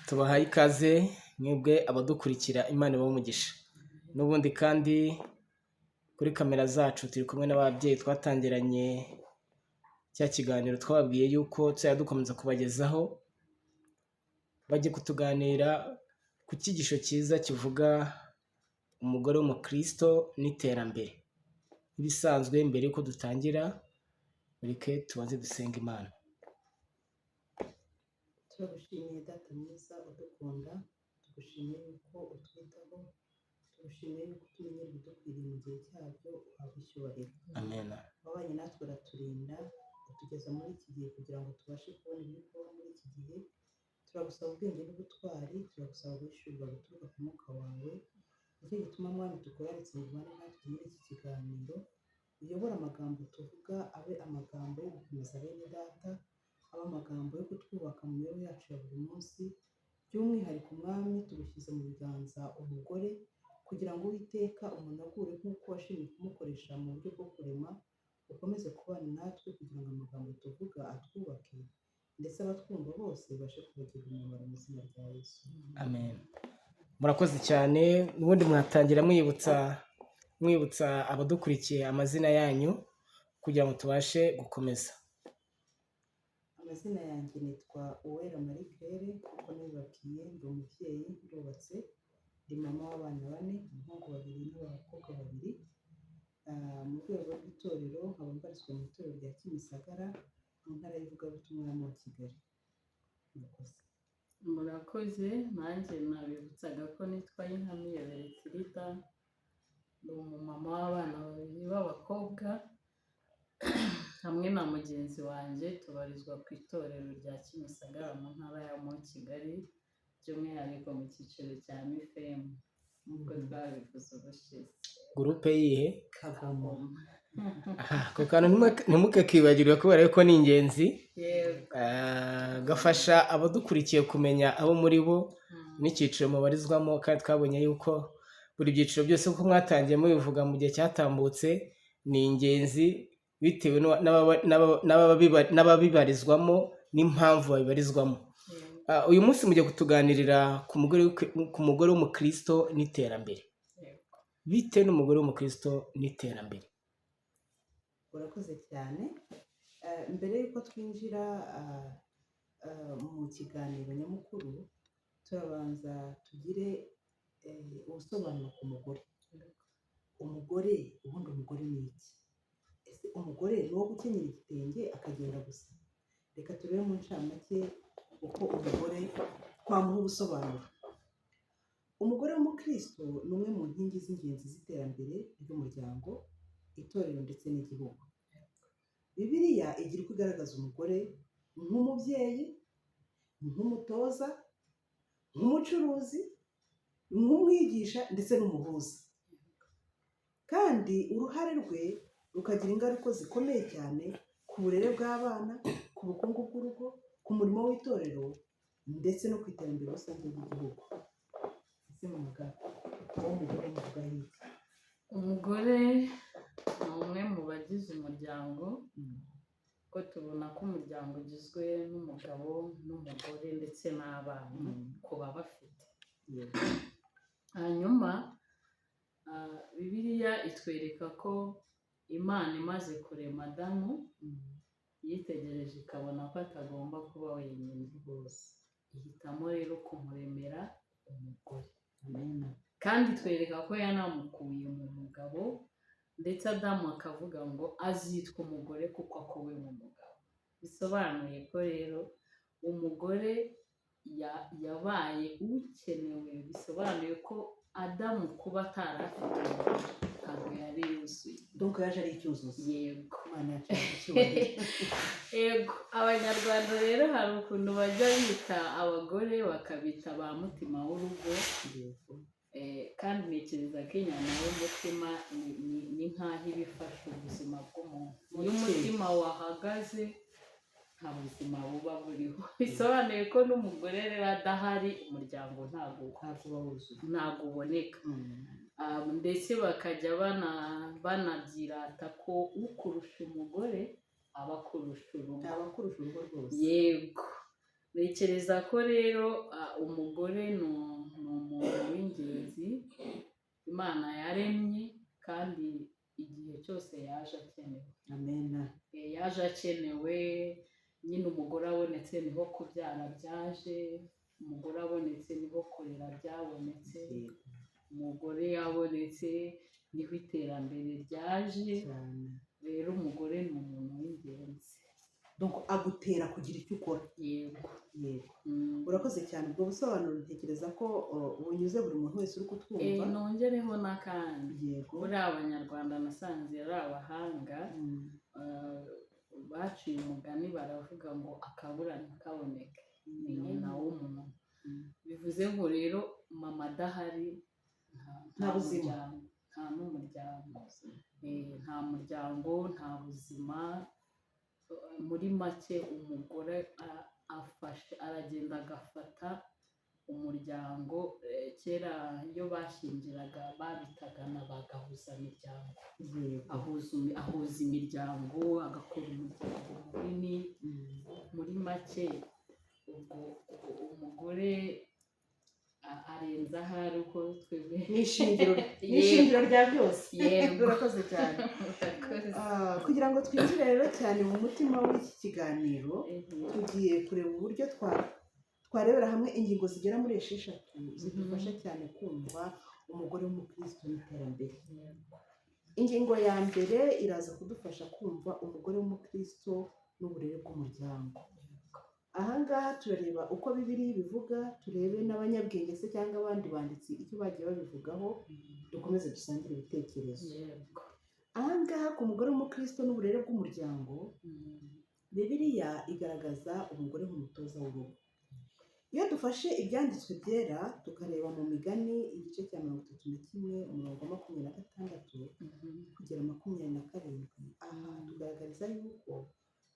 Tubahaye ikaze mwebwe abadukurikira, Imana ibahe umugisha. N'ubundi kandi kuri kamera zacu turi kumwe n'ababyeyi twatangiranye cya kiganiro twababwiye yuko tuzajya dukomeza kubagezaho, bajye kutuganira ku cyigisho cyiza kivuga umugore w'umukristo n'iterambere. Nk'ibisanzwe, mbere yuko dutangira, mureke tubanze dusenga Imana. Turagushimiye, Data mwiza udukunda, tugushimiye yuko utwitaho, tugushimiye yuko utumenyera ibidukwiriye mu gihe cyabyo, uhabwa icyubahiro. Amen. Wabanye natwe, uraturinda, utugeza muri iki gihe kugira ngo tubashe kubona ibiri kuba muri iki gihe. Turagusaba ubwenge n'ubutwari, turagusaba guhishurirwa guturuka ku Mwuka wawe. Nicyo gituma, Mwami, tukuraritse ngo ubane natwe muri iki kiganiro, uyobore amagambo tuvuga, abe amagambo yo gukomeza bene data, abe amagambo yo kutwubaka mu mibereho yacu ya buri munsi. By'umwihariko, Mwami, tugushyize mu biganza umugore kugira ngo Uwiteka umunagure nk'uko washimye kumukoresha mu buryo bwo kurema, ukomeze kubana natwe kugira ngo amagambo tuvuga atwubake, ndetse abatwumva bose babashe kubagirira umumaro, mu izina rya Yesu. Amen. Murakoze cyane. Ubundi mwatangira mwibutsa abadukurikiye amazina yanyu kugira ngo tubashe gukomeza. Amazina yanjye nitwa Uwera Marie Claire, kuko nabibabwiye, ndi umubyeyi, ndubatse, ndi mama w'abana bane, abahungu babiri n'abakobwa babiri. Mu rwego rw'itorero nkaba mbarizwa mu itorero rya Kimisagara, mu ntara y'ivugabutumwa ya Mont Kigali. Murakoze. Murakoze. Nanjye nabibutsaga ko nitwa Yinkamiye Beretirida, ndi umumama w'abana babiri b'abakobwa, hamwe na mugenzi wanjye tubarizwa ku itorero rya Kimisagara mu ntara ya Mont Kigali, by'umwihariko mu cyiciro cya MIFEM, nk'uko twabivuze ubushize. Groupe yihe? Kagoma. Aha, ako kantu ntimukakibagirwe kubera yuko ni ingenzi. Yego. Gafasha abadukurikiye kumenya abo muri bo n'icyiciro mubarizwamo, kandi twabonye yuko buri byiciro byose, uko mwatangiye mubivuga mu gihe cyatambutse, ni ingenzi bitewe n'ababibarizwamo n'impamvu babibarizwamo. Uyu munsi mugiye kutuganirira ku mugore w'umukristo n'iterambere. Bite n'umugore w'umukristo n'iterambere? Urakoze cyane. Mbere y'uko twinjira mu kiganiro nyamukuru, turabanza tugire ubusobanuro ku mugore. Umugore ubundi, umugore ni iki? Ese umugore ni uwo gukenyera igitenge akagenda gusa? Reka turebe mu ncamake uko umugore twamuha ubusobanuro. Umugore w'umukristo ni umwe mu nkingi z'ingenzi z'iterambere ry'umuryango, itorero ndetse n'igihugu. Bibiliya igira uko igaragaza umugore nk'umubyeyi, nk'umutoza, nk'umucuruzi, nk'umwigisha ndetse n'umuhuza, kandi uruhare rwe rukagira ingaruka zikomeye cyane ku burere bw'abana, ku bukungu bw'urugo, ku murimo w'itorero ndetse no ku iterambere rusange ry'igihugu. Ese mu magambo, uwo mugore muvugaho iki? Umugore ni umwe mu bagize umuryango, ko tubona ko umuryango ugizwe n'umugabo n'umugore ndetse n'abana ku babafite. Hanyuma Bibiliya itwereka ko Imana imaze kurema Adamu, yitegereje ikabona ko atagomba kuba wenyine Rwose. Ihitamo rero kumuremera umugore. Amen. Kandi itwereka ko yanamukuye mu mugabo, ndetse Adamu akavuga ngo azitwa umugore kuko akuwe mu mugabo. Bisobanuye ko rero umugore yabaye ukenewe, bisobanuye ko Adamu kuba atari afite umugore ntabwo yari yuzuye. Donc yaje ari icyuzuzo. Yego. Imana yacu yacu icyubahiro. Yego. Abanyarwanda rero hari ukuntu bajya bita abagore, bakabita ba mutima w'urugo. Kandi ntekereza ko inyama y'umutima ni nk'aho iba ifasha ubuzima bw'umuntu. Iyo umutima wahagaze, nta buzima buba buriho. Bisobanuye ko n'umugore rero adahari, umuryango ntabwo Ntabwo uba wuzuye. ntabwo uboneka. Ndetse bakajya banabyirata ko ukurusha umugore aba akurusha urugo. Aba akurusha urugo rwose. Yego. Ntekereza ko rero umugore ni umuntu w'ingenzi Imana yaremye, kandi igihe cyose yaje akenewe. Amena. Yaje akenewe nyine. Umugore abonetse niho kubyara byaje, umugore abonetse niho kurera byabonetse, umugore yabonetse niho iterambere ryaje. Rero umugore ni umuntu w'ingenzi. Donc agutera kugira icyo ukora. Yego. Yego. Urakoze cyane. Ubwo busobanuro ntekereza ko bunyuze buri muntu wese uri kutwumva. Nongereho n'akandi. Yego. Buriya Abanyarwanda nasanze ari abahanga. Baciye umugani baravuga ngo akabura ntikaboneke ni nyina w'umuntu. Bivuze ngo rero mama adahari Nta buzima. Muryango, nta n'umuryango. Nta muryango, nta buzima. Muri make umugore afashe aragenda agafata umuryango. Kera iyo bashyingiraga babitaga na ba gahuzamiryango. Ahuza imiryango, agakora umuryango munini. Muri make ubwo umugore arenze ahari uko twebwe. Ni ishingiro, ni ishingiro rya byose. Yego. Urakoze cyane. Urakoze. Kugira ngo twinjire rero cyane mu mutima w'iki kiganiro, tugiye kureba uburyo twarebera hamwe ingingo zigera muri 6 zidufasha cyane kumva umugore w'umukristo n'iterambere. Ingingo ya mbere iraza kudufasha kumva umugore w'umukristo n'uburere bw'umuryango. Ahangaha turareba uko Bibiliya ibivuga, turebe n'abanyabwenge se cyangwa abandi banditsi icyo bagiye babivugaho, dukomeze dusangire ibitekerezo. Ahangaha ku mugore w'umukristo n'uburere bw'umuryango, Bibiliya igaragaza umugore nk'umutoza w'urugo. Iyo dufashe ibyanditswe byera tukareba mu Migani igice cya 31 umurongo wa 26 kugera 27, aha tugaragariza yuko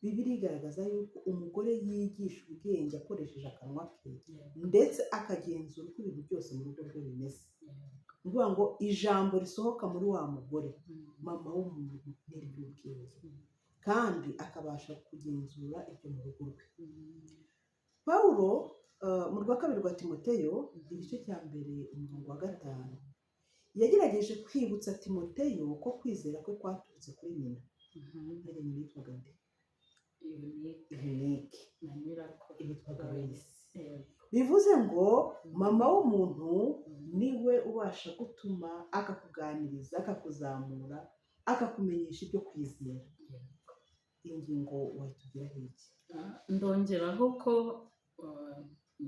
Bibiliya igaragaza yuko umugore yigisha ubwenge akoresheje akanwa ke, ndetse akagenzura uko ibintu byose mu rugo rwe bimeze. Ni ukuvuga ngo ijambo risohoka muri wa mugore, mama w'umuntu, ni iry'ubwenge, kandi akabasha kugenzura ibyo mu rugo rwe. Pawulo mu rwa kabiri rwa Timoteyo igice cya 1 umurongo wa 5 yagerageje kwibutsa Timoteyo ko kwizera kwe kwaturutse kuri nyina. Harya nyina yitwaga nde? Yunike. Yunike. Na nyirakuru. Yitwaga Loyisi. Yego. Bivuze ngo mama w'umuntu niwe ubasha gutuma akakuganiriza, akakuzamura, akakumenyesha ibyo kwizera. Iyi ngingo wayitubwiraho iki? Ndongeraho ko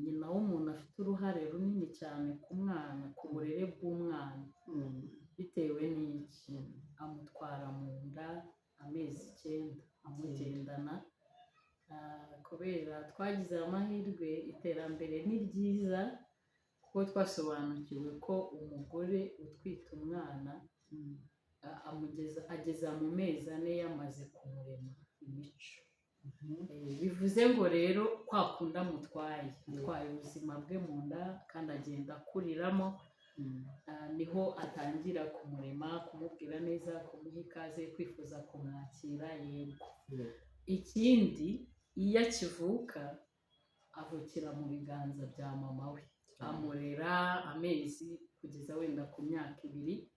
nyina w'umuntu afite uruhare runini cyane ku mwana, ku burere bw'umwana. Bitewe n'iki? Amutwara mu nda amezi 9 amugendana. Kubera twagize amahirwe, iterambere ni ryiza, kuko twasobanukiwe ko umugore utwite umwana amugeza ageza mu mezi 4 yamaze kumurema imico. Bivuze ngo rero kwa kundi amutwaye, atwaye ubuzima bwe mu nda kandi agenda akuriramo, niho atangira kumurema, kumubwira neza, kumuha ikaze, kwifuza kumwakira. Yego. Ikindi, iyo akivuka avukira mu biganza bya mama we, amurera amezi kugeza wenda ku myaka 2,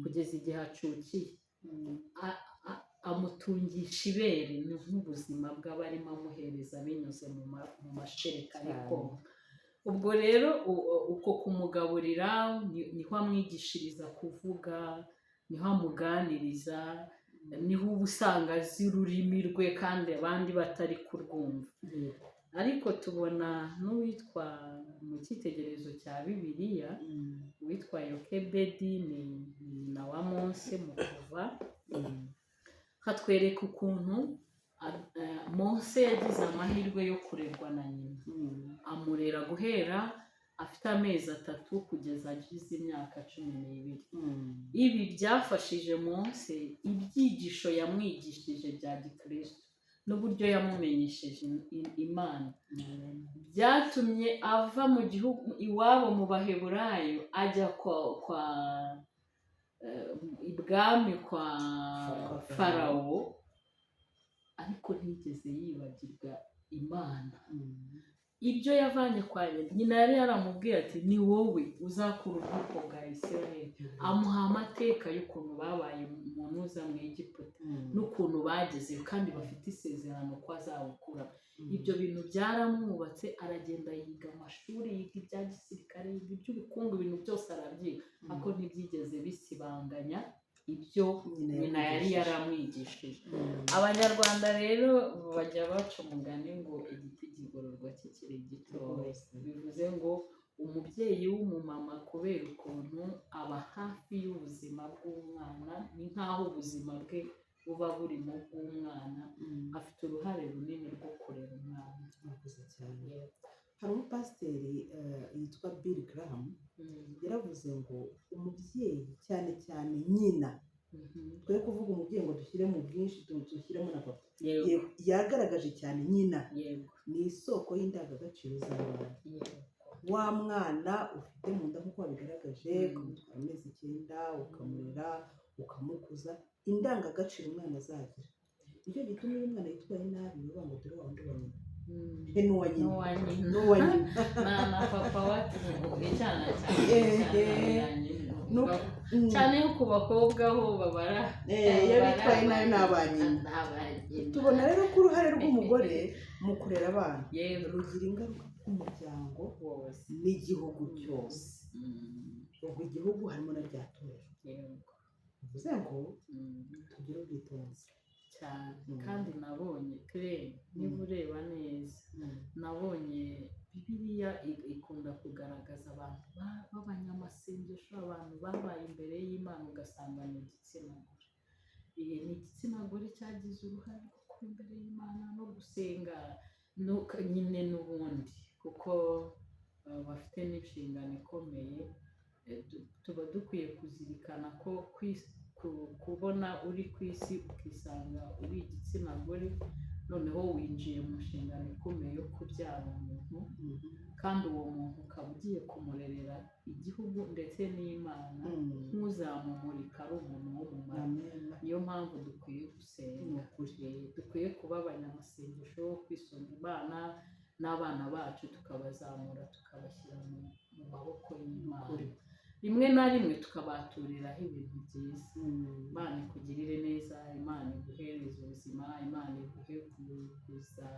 kugeza igihe acukiye. Amutungisha ibere, ni nk'ubuzima bw'aba arimo amuhereza binyuze mu mashereka. Ariko ubwo rero uko kumugaburira niho amwigishiriza kuvuga, niho amuganiriza, niho uba usanga azi ururimi rwe kandi abandi batari kurwumva. Ariko tubona n'uwitwa mu cyitegererezo cya Bibiliya, uwitwa Yokebedi, ni nyina wa Mose mu Kuva, hatwereka ukuntu Mose yagize amahirwe yo kurerwa na nyina, amurera guhera afite amezi 3 kugeza agize imyaka 12. Ibi byafashije Mose, ibyigisho yamwigishije bya gikristo n'uburyo yamumenyesheje Imana byatumye ava mu gihugu iwabo mu Baheburayo ajya kwa ibwami kwa Farawo, ariko ntiyigeze yibagirwa Imana. Ibyo yavanye kwa nyina, nyina yari yaramubwiye ati: "Ni wowe uzakura ubwoko bwa Isiraheli." Amuha amateka y'ukuntu babaye mu ntuza mu Egiputa n'ukuntu bagezeyo, kandi bafite isezerano ko azawukura. Ibyo bintu byaramwubatse, aragenda yiga amashuri, yiga ibya gisirikare, yiga iby'ubukungu, ibintu byose arabyiga, ariko ntibyigeze bisibanganya ibyo nyina yari yaramwigishije. Abanyarwanda rero bajya baca umugani ngo igiti kigororwa kikiri gitoya. Bivuze ngo umubyeyi w'umumama, kubera ukuntu aba hafi y'ubuzima bw'umwana, ni nk'aho ubuzima bwe buba buri mu bw'umwana, afite uruhare runini rwo kurera umwana. Murakoze cyane. Hari umupasiteri yitwa Bill Graham, yaravuze ngo umubyeyi, cyane cyane nyina, twe kuvuga umubyeyi ngo dushyire mu bwinshi, dushyiremo na papa. Yagaragaje cyane nyina ni isoko y'indangagaciro z'abana. Wa mwana ufite mu nda, nk'uko wabigaragaje, ukamutwara amezi 9, ukamurera, ukamukuza, indangagaciro umwana azagira, nicyo gituma iyo umwana yitwaye nabi bavuga ngo: "Dore wa wundi wa nyina." He, n'uwa nyina. N'uwa nyina. N'uwa nyina. Na papa wacu, icyana cyane. Cyane nko ku bakobwa ho babara. Iyo bitwaye nabi ni aba nyina. Ni abanyina. Tubona rero ko uruhare rw'umugore mu kurera abana rugira ingaruka ku muryango wose n'igihugu cyose. Ubwo igihugu harimo na rya torero. Bivuze ngo tugire ubwitonzi. Cyane. Kandi nabonye kare, niba ureba neza, nabonye Bibiliya ikunda kugaragaza abantu b'abanyamasengesho, abantu babaye imbere y'Imana, ugasanga ni igitsina gore. Ni igitsina gore cyagize uruhare rwo kuba imbere y'Imana no gusenga nyine n'ubundi kuko bafite n'inshingano ikomeye. Tuba dukwiye kuzirikana ko kubona uri ku isi ukisanga uri igitsina gore, noneho winjiye mu nshingano ikomeye yo kubyara umuntu, kandi uwo muntu ukaba ugiye kumurerera igihugu ndetse n'Imana, ntuzamumurika ari umuntu w'umumaro. Amen. Niyo mpamvu dukwiye gusenga. Ni ukuri. Dukwiye kuba abanyamasengesho, kwisunga Imana, n'abana bacu tukabazamura, tukabashyira mu maboko y'Imana, Ukuri. rimwe na rimwe tukabaturiraho ibintu byiza: Imana ikugirire neza, Imana iguhereze ubuzima, Imana iguhe kuza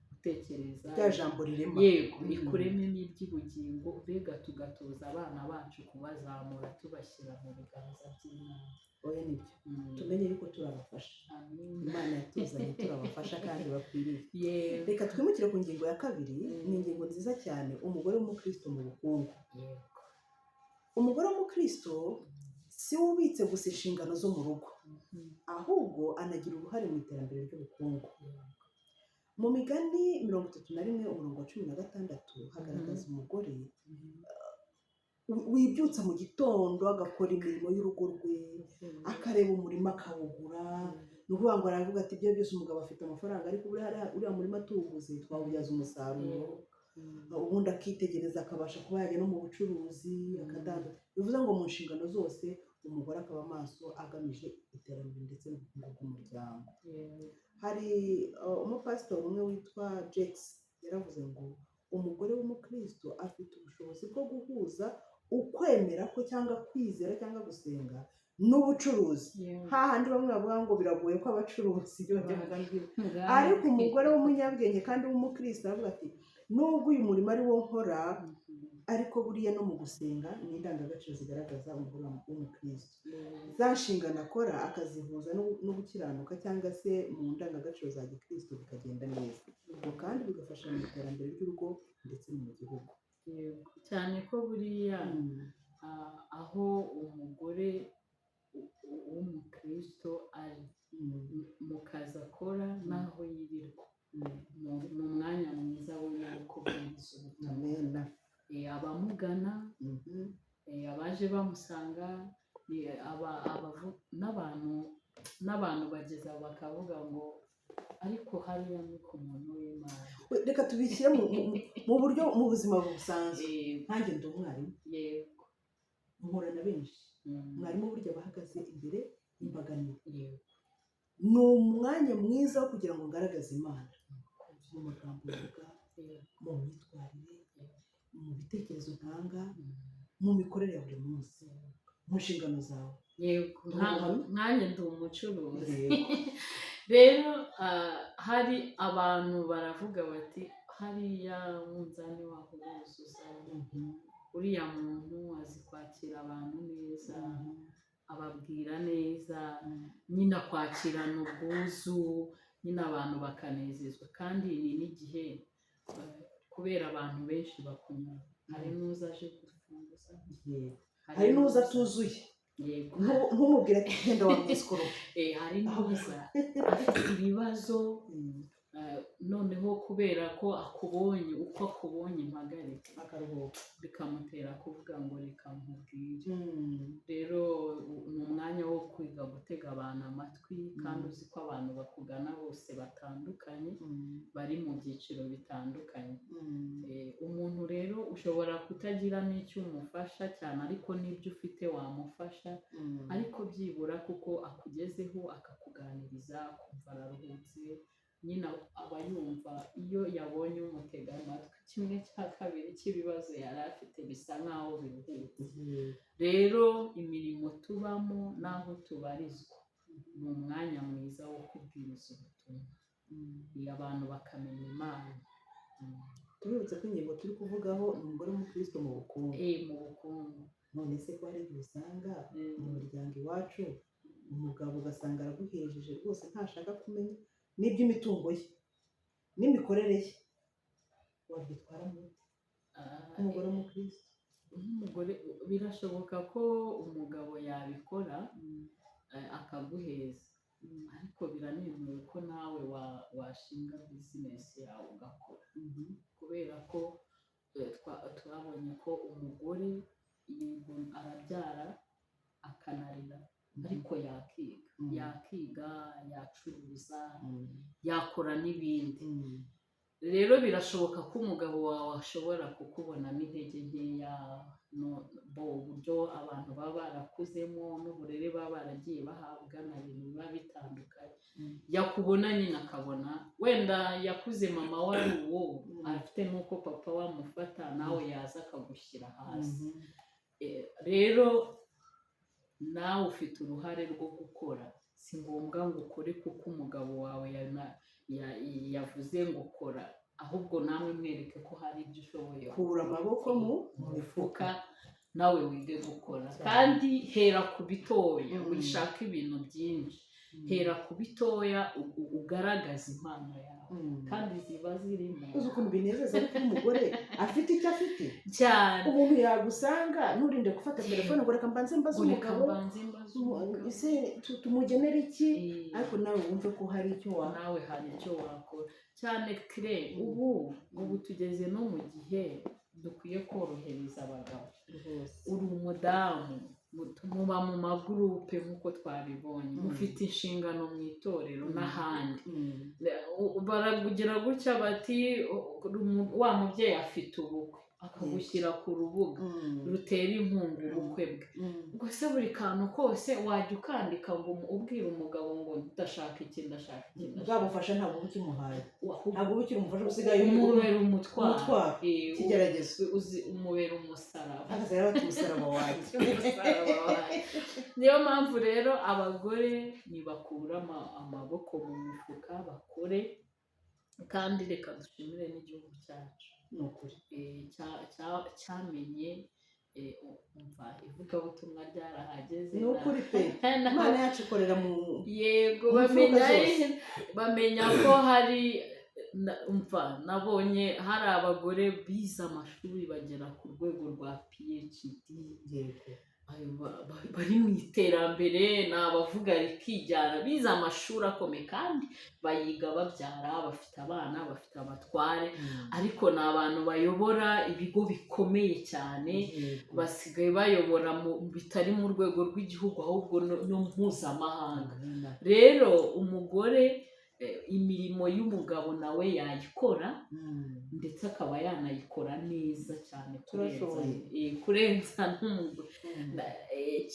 gutekereza Rya jambo rirema. Yego, ikurememo iby'ubugingo. Mbega tugatoza abana bacu kubazamura, tubashyira mu biganza by'Imana. Oya, nibyo. Tumenye yuko turabafasha. Amen. Imana yatuzanye turabafasha kandi bakwiriye. Yego. Reka twimukire ku ngingo ya kabiri. Ni ingingo nziza cyane: umugore w'umukristo mu bukungu. Umugore w'umukristo si we ubitse gusa inshingano zo mu rugo, ahubwo anagira uruhare mu iterambere ry'ubukungu. Mu Migani 31 umurongo wa 16 hagaragaza umugore wibyutsa mu gitondo, agakora imirimo y'urugo rwe, akareba umurima akawugura. Ni ukuvuga ngo aravuga ati: "Ibyo byose umugabo afite amafaranga, ariko buriya uriya murima tuwuguze twawubyaza umusaruro." Ubundi akitegereza, akabasha kuba yajya no mu bucuruzi, akadandaza. Bivuze ngo mu nshingano zose umugore akaba maso agamije iterambere ndetse n'ubukungu bw'umuryango. Hari umupasitori umwe witwa Jex, yaravuze ngo umugore w'umukristo afite ubushobozi bwo guhuza ukwemera ko cyangwa kwizera cyangwa gusenga n'ubucuruzi, hahandi bamwe bavuga ngo biragoye ko abacuruzi bajya mu ngiro. Ariko umugore w'umunyabwenge kandi w'umukristo aravuga ati: "Nubwo uyu murimo ari wo nkora, ariko buriya no mu gusenga ni indangagaciro zigaragaza umugore w'umukristo." Za nshingano akora akazihuza no gukiranuka cyangwa se mu ndangagaciro za gikristo, bikagenda neza. Ubwo kandi bigafasha mu iterambere ry'urugo ndetse no mu gihugu. Yego, cyane ko buriya aho umugore w'umukristo ari mu kazi akora n'aho yirirwa, mu mwanya mwiza we wo kubwiriza ubutumwa. Amen. Abamugana, abaje bamusanga, n'abantu bageza bakavuga ngo: "Ariko hariya ni ku muntu w'Imana." Reka tubishyire mu buryo mu buzima busanzwe. Nkanjye ndi umwarimu, mpura na benshi. Mwarimu burya aba ahagaze imbere y'imbaga nini. Ni umwanya mwiza wo kugira ngo ngaragaze Imana mu magambo mvuga. Mu myitwarire, mu bitekerezo ntanga, mu mikorere ya buri munsi, mu nshingano zawe. Yego. Ndi umuhamya. Nkanjye ndi umucuruzi. Yego. Rero hari abantu baravuga bati: "Hariya munzani waho wuzuza, uriya muntu azi kwakira abantu neza, ababwira neza, nyine akwakirana ubwuzu, nyine abantu bakanezezwa." Kandi ni n'igihe kubera abantu benshi bakunyura, hari n'uza aje gufunguza, Hari n'uza atuzuye, ntumubwire ati: "Genda wa mwesikoro." Hari n'uza afite ibibazo, noneho kubera ko akubonye, uko akubonye impagarike, akaruhuka, bikamutera kuvuga ngo: "Reka nkubwire." Rero ni umwanya wo kwiga gutega abantu amatwi, kandi uzi ko abantu bakugana bose batandukanye, bari mu byiciro bitandukanye. Umuntu rero ushobora kutagira n'icyo umufasha cyane, ariko n'ibyo ufite wamufasha, ariko byibura kuko akugezeho akakuganiriza, akumva araruhutse, nyine aba yumva iyo yabonye umutega amatwi, kimwe cya kabiri cy'ibibazo yari afite bisa nk'aho biruhutse. Rero imirimo tubamo n'aho tubarizwa ni umwanya mwiza wo kubwiriza ubutumwa, iyo abantu bakamenya Imana. Tubibutse ko ingingo turi kuvugaho ni umugore w'umukristo mu bukungu. Mu bukungu. None se ko hari igihe usanga mu muryango iwacu umugabo ugasanga araguhejeje rwose, ntashaka kumenya n'iby'imitungo ye n'imikorere ye, wabyitwaramo ute nk'umugore w'umukristo? Nk'umugore, birashoboka ko umugabo yabikora, akaguheza, ariko biranemewe ko nawe washinga bizinesi yawe ugakora, kubera ko twabonye ko umugore, yego, arabyara akanarera, ariko yakiga, yakiga, yacuruza, yakora n'ibindi. Rero birashoboka ko umugabo wawe ashobora kukubonamo intege nkeya, bo uburyo abantu baba barakuzemo n'uburere baba baragiye bahabwa na bintu biba bitandukanye. Yakubona nyine akabona wenda yakuze mama we ari uwo, afite n'uko papa we amufata, nawe yaza akagushyira hasi. Rero nawe ufite uruhare rwo gukora. Si ngombwa ngo ukore kuko umugabo wawe yavuze ngo kora, ahubwo nawe mwereke ko hari ibyo ushoboye. Kura amaboko mu mufuka, nawe wige gukora. Kandi hera ku bitoya, wishaka ibintu byinshi, hera ku bitoya, ugaragaze impano yawe, kandi ziba zirimo. Uzi ukuntu binezeza ko umugore afite icyo afite? Cyane. Umuntu yagusanga, nturinde gufata telefone ngo: "Reka mbanze mbaze Ngo reka umugabo, mbanze mbaze umugabo." Ese tumugenere iki?" Ariko nawe wumve ko hari icyo wa Nawe hari icyo wakora cyane kire. Ubu tugeze no mu gihe dukwiye korohereza abagabo. Rwose. Uri umudamu, muba mu magurupe nk'uko twabibonye, mufite inshingano mu itorero n'ahandi. Barakugira gutya bati: "Wa mubyeyi afite ubukwe," akagushyira ku rubuga rutera inkunga ubukwe bwe. Ubwo se buri kantu kose wajya ukandika ngo ubwira umugabo ngo: "Ndashaka iki, ndashaka iki, Bwa ndashaka"? bufasha ntabwo uba ukimuhaye, Ahubwo ntabwo uba ukiri umufasha, usigaye uri umubera umutwaro. Umutwaro. Ikigeragezo. Umubera umusaraba. Hakaza bati: "Umusaraba wanjye." Umusaraba wanjye. Niyo mpamvu rero abagore ntibakura amaboko mu mifuka, bakore. Kandi reka dushimire n'igihugu cyacu. Ni ukuri. Cyamenye, umva, ivugabutumwa ryarahageze. Ni ukuri pe, Imana yacu ikorera mu Yego. mu mfuruka Bamenya zose. Bamenya ko hari umva, nabonye hari abagore bize amashuri bagera ku rwego rwa PhD. Ayo bari mu iterambere, ni abavuga rikijyana, bize amashuri akomeye kandi bayiga babyara, bafite abana, bafite abatware, ariko ni abantu bayobora ibigo bikomeye cyane. Basigaye bayobora mu bitari mu rwego rw'igihugu, ahubwo no mpuzamahanga. Rero umugore, imirimo y'umugabo nawe yayikora, ndetse akaba yanayikora neza cyane kurenza Turashoboye. Kurenza n'umugore.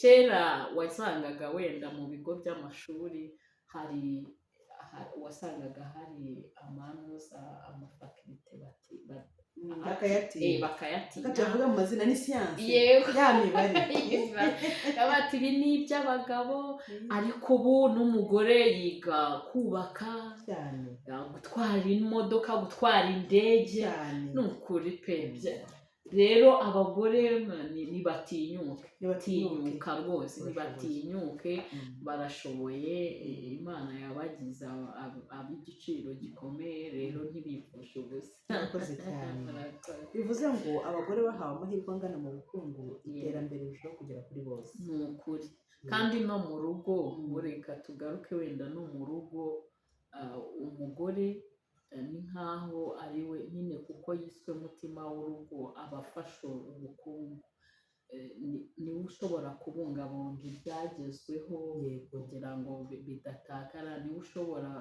Kera wasangaga wenda mu bigo by'amashuri hari Wasangaga hari amanuza, amafaculté bati Bakayatinya. Bakayatinya. Reka tuyavuge mu mazina, ni siyansi, Yego. ya mibare. Bati ibi ni iby'abagabo, ariko ubu n'umugore yiga kubaka, gutwara imodoka, gutwara indege. Ni ukuri pe. Rero abagore nibatinyuke. Nibatinyuke. Tinyuka rwose. Barashoboye. Nibatinyuke, barashoboye. Imana yabagize ab'igiciro gikomeye, rero ntibipfushe ubusa. Murakoze cyane. Murakoze. Bivuze ngo abagore bahawe amahirwe angana mu bukungu, iterambere rirushaho kugera kuri bose. Ni ukuri, kandi no mu rugo, reka tugaruke wenda no mu rugo, umugore ni nkaho ari we nyine, kuko yiswe mutima w'urugo, aba afashe ubukungu. Niwe ushobora kubungabunga ibyagezweho kugira ngo bidatakara, niwe ushobora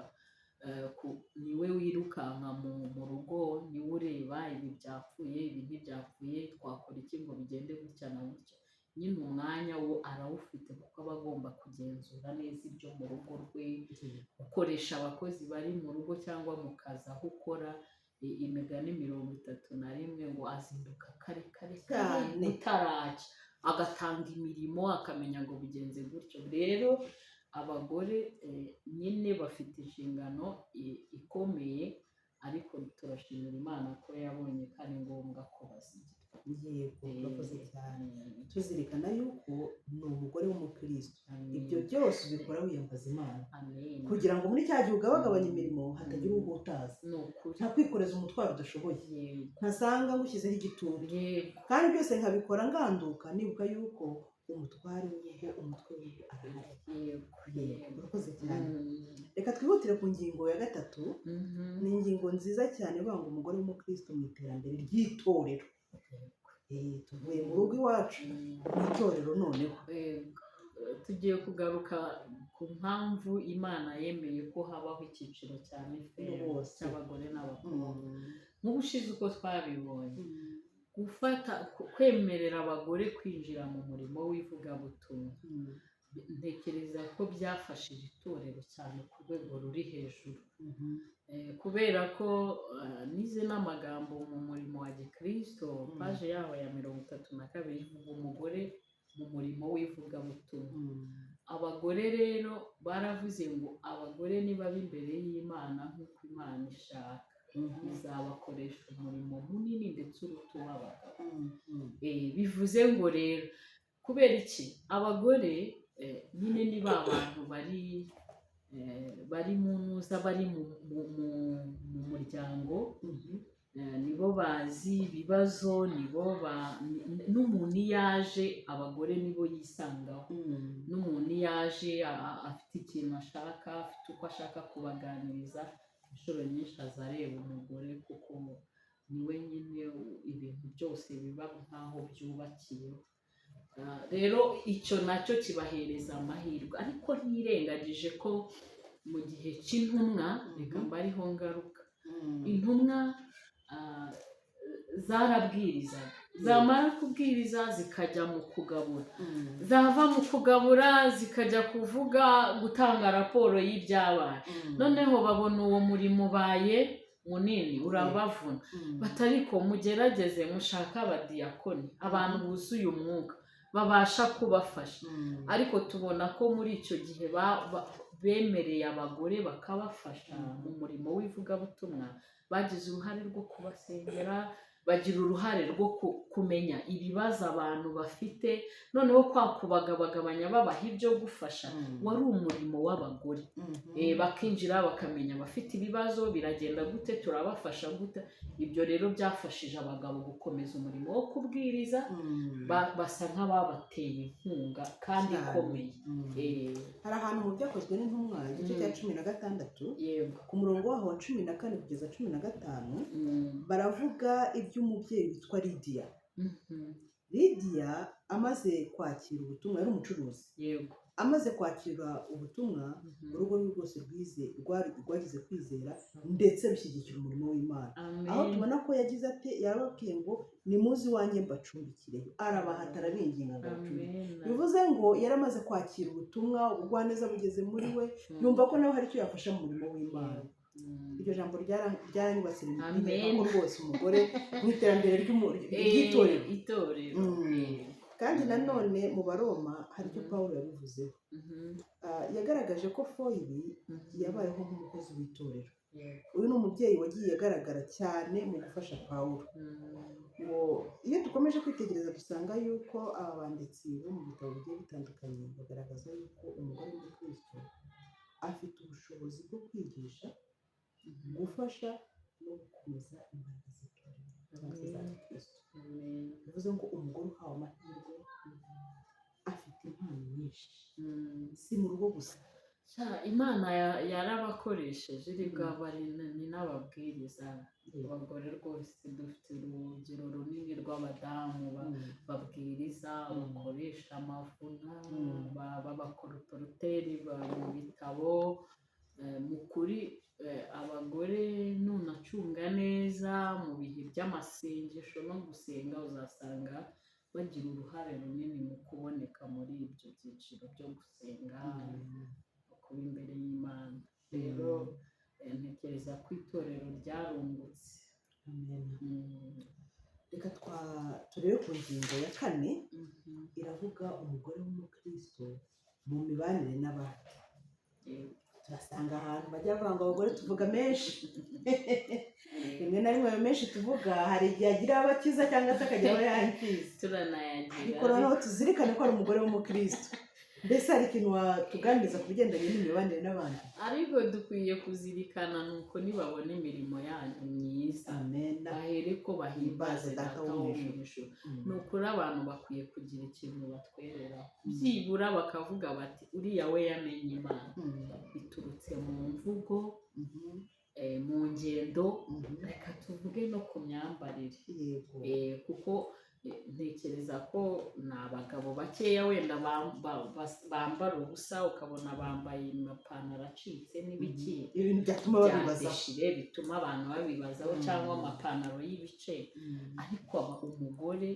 niwe wirukanka mu rugo, niwe ureba ibi byapfuye, ibi ntibyapfuye, twakora iki ngo bigende gutya na gutya. Nyine umwanya wo arawufite, kuko aba agomba kugenzura neza ibyo mu rugo rwe, gukoresha abakozi bari mu rugo cyangwa mu kazi aho ukora. Imigani 31 ngo azinduka kare kare kare butaracya, agatanga imirimo, akamenya ngo bigenze gutyo. Rero abagore nyine bafite inshingano ikomeye, ariko turashimira Imana ko yabonye ko ari ngombwa ko bazigira. Yego, urakoze cyane. Tuzirikana yuko ni umugore w'umukristo, ibyo byose ubikora wiyambaza Imana, Amen. kugira ngo muri cya gihe ugabagabanya imirimo hatagira uwo uhutaza, Ni ukuri. nta kwikoreza umutwaro udashoboye, ntasanga ngushyizeho igitutu, kandi byose nkabikora nganduka nibuka yuko umutware w'urugo, umutwe w'urugo arahari. Yego. Urakoze cyane. Reka twihutire ku ngingo ya gatatu. Ni ingingo nziza cyane ivuga ngo umugore w'umukristo mu iterambere ry'itorero. Tuvuye mu rugo iwacu, mu itorero noneho. Yego. Tugiye kugaruka ku mpamvu Imana yemeye ko habaho icyiciro cya miferi Bose. cy'abagore n'abakobwa. Nk'ubushize uko twabibonye, gufata kwemerera abagore kwinjira mu murimo w'ivugabutumwa, ntekereza ko byafashije itorero cyane ku rwego ruri hejuru. Kubera ko nize n'amagambo mu murimo wa gikristo, paje yaho ya 32 ivuga umugore mu murimo w'ivugabutumwa. Abagore rero baravuze ngo abagore nibaba imbere y'Imana nk'uko Imana ishaka, izabakoresha umurimo munini ndetse uruta uw'abagabo. Bivuze ngo rero kubera iki abagore nyine ni ba bantu bari mu ntuza, bari mu muryango, nibo bazi ibibazo, nibo n'umuntu iyo aje, abagore nibo yisangaho. N'umuntu iyo aje afite ikintu ashaka, afite uko ashaka kubaganiriza, inshuro nyinshi aza areba umugore, kuko niwe nyine ibintu byose biba nk'aho byubakiyeho. Rero icyo nacyo kibahereza amahirwe, ariko ntirengagije ko mu gihe cy'intumwa, reka mbe ariho ngaruka, intumwa zarabwirizaga, zamara kubwiriza zikajya mu kugabura, zava mu kugabura zikajya kuvuga, gutanga raporo y'ibyabaye. Noneho babona uwo murimo ubaye munini, urabavuna, batariko mugerageze mushake abadiyakoni, abantu buzuye umwuka babasha kubafasha. Ariko tubona ko muri icyo gihe bemereye abagore bakabafasha mu murimo w'ivugabutumwa, bagize uruhare rwo kubasengera, bagira uruhare rwo kumenya ibibazo abantu bafite. Noneho kwa kubagabagabanya babaha ibyo gufasha, wari umurimo w'abagore. Bakinjira bakamenya abafite ibibazo, biragenda gute, turabafasha gute. Ibyo rero byafashije abagabo gukomeza umurimo wo kubwiriza, basa nk'ababateye inkunga kandi ikomeye. Hari ahantu mu Byakozwe n'Intumwa, igice cya 16, ku murongo waho wa 14 kugeza 15, baravuga iby'umubyeyi witwa Lidiya. Lidiya amaze kwakira ubutumwa, yari umucuruzi. Amaze kwakira ubutumwa, urugo rwe rwose rwagize kwizera ndetse rushyigikira umurimo w'Imana. Aho tubona ko yagize ati, yarababwiye ngo: "Nimuze iwanjye mbacumbikireyo." Arabahata, arabinginga ngo abacumbikire. Bivuze ngo yaramaze kwakira ubutumwa, ubugwaneza bugeze muri we, yumva ko nawe hari icyo yafasha mu murimo w'Imana. Iryo jambo ryaranyubatse, rinyereka ko rwose umugore mu iterambere ry'itorero. Itorero. Kandi nanone mu Baroma hari icyo Pawulo yabivuzeho. Yagaragaje ko Foyibi yabayeho nk'umukozi w'itorero. Uyu ni umubyeyi wagiye agaragara cyane mu gufasha Pawulo. Ngo iyo dukomeje kwitegereza, dusanga yuko aba banditsi bo mu bitabo bigiye bitandukanye bagaragaza yuko umugore muri Kristo afite ubushobozi bwo kwigisha, gufasha no gukomeza imbaraga z'itorero cyangwa se za Kristo. Bivuze ngo umugore uhawe amahirwe afite impano nyinshi, si mu rugo gusa. Sha, Imana yarabakoresheje iri bwaba ari ni n'ababwiriza. Abagore rwose, dufite urugero runini rw'abadamu babwiriza, bakoresha amavuna, b'abacolporteur mu bitabo. Mu kuri, abagore nunacunga neza mu bihe by'amasengesho no gusenga, uzasanga bagira uruhare runini mu kuboneka muri ibyo byiciro byo gusenga no kuba imbere y'Imana. Rero ntekereza ko itorero ryarungutse. Amen. Reka turebe ku ngingo ya kane. Iravuga umugore w'umukristo mu mibanire n'abandi. Turasanga ahantu bajya bavuga ngo abagore tuvuga menshi. Rimwe na rimwe ayo menshi tuvuga hari igihe agira abo akiza cyangwa se akagira abo yangiza. Turanayagira. Ariko noneho tuzirikane ko ari umugore w'umukristo. Mbese hari ikintu watuganiriza ku bigendanye n'imibanire n'abandi? Ariko dukwiye kuzirikana ni uko nibabona imirimo yanyu myiza, Amen. bahere ko bahimbaze Bahimbaze Data wo mu ijuru. Ni ukuri, abantu bakwiye kugira ikintu batwereraho, byibura bakavuga bati: "Uriya we yamenye Imana." Biturutse mu mvugo, mu ngendo, reka tuvuge no ku myambarire. Kuko ntekereza ko ni abagabo bakeya wenda bambara ubusa, ukabona bambaye amapantaro acitse n'ibiki, Ibintu byatuma bya babibazaho. déchiré, bituma abantu babibazaho, cyangwa amapantaro y'ibice. Ariko umugore